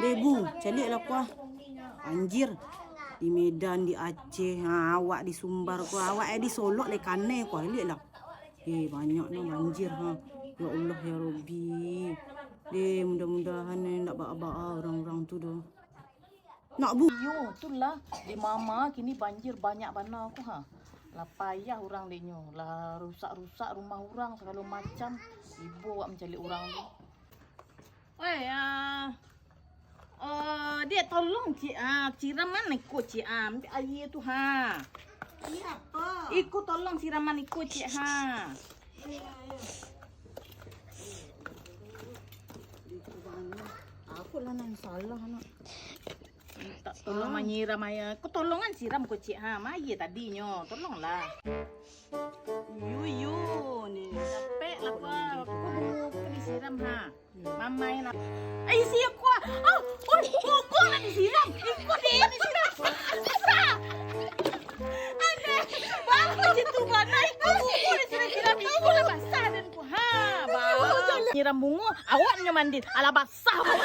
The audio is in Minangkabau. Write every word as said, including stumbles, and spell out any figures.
Eh, Bu, caliaklah kuah. Banjir. Di Medan, di Aceh, ha, awak di Sumbar kuah, awak eh di Solok lai kanai kuah, liaklah. Eh, banyak no banjir, ha. Ya Allah, ya Rabbi. Eh, mudah-mudahan eh, ndak baa-baa urang-urang tu doh. Nak Bu. Iyo, tu lah. Di Mama kini banjir banyak bana ko, ha. Lah payah urang dek nyo. Lah rusak-rusak rumah urang sagalo macam. Ibo awak mancaliak urang tu. Oi, ah. Eh, Dek, tolong, Cik, ah, siraman iko, Cik, ah. Ambiak aia tu, ha. Aia apo? Iko tolong siraman iko, Cik, ha. Iyo, iyo. Iko bana. Aku lah nan salah, nak. Minta tolong manyiram aia. Ko tolongan siram ko, Cik, ha. Aia tadinyo. Tolonglah. Yo, yo, ni. Capek lah, ko. Ko bungo ko disiram, ha. Mamai nak. Ai, sia kuah. Ah, oi, bungo nak disiram. Iko deh, disiram. Susah. Aneh. Baru je tu bana iko bungo disiram-siram. Iko lah basah dan ku. Ha, baru nyiram bungo, awak nyo mandi. Alah basah awak.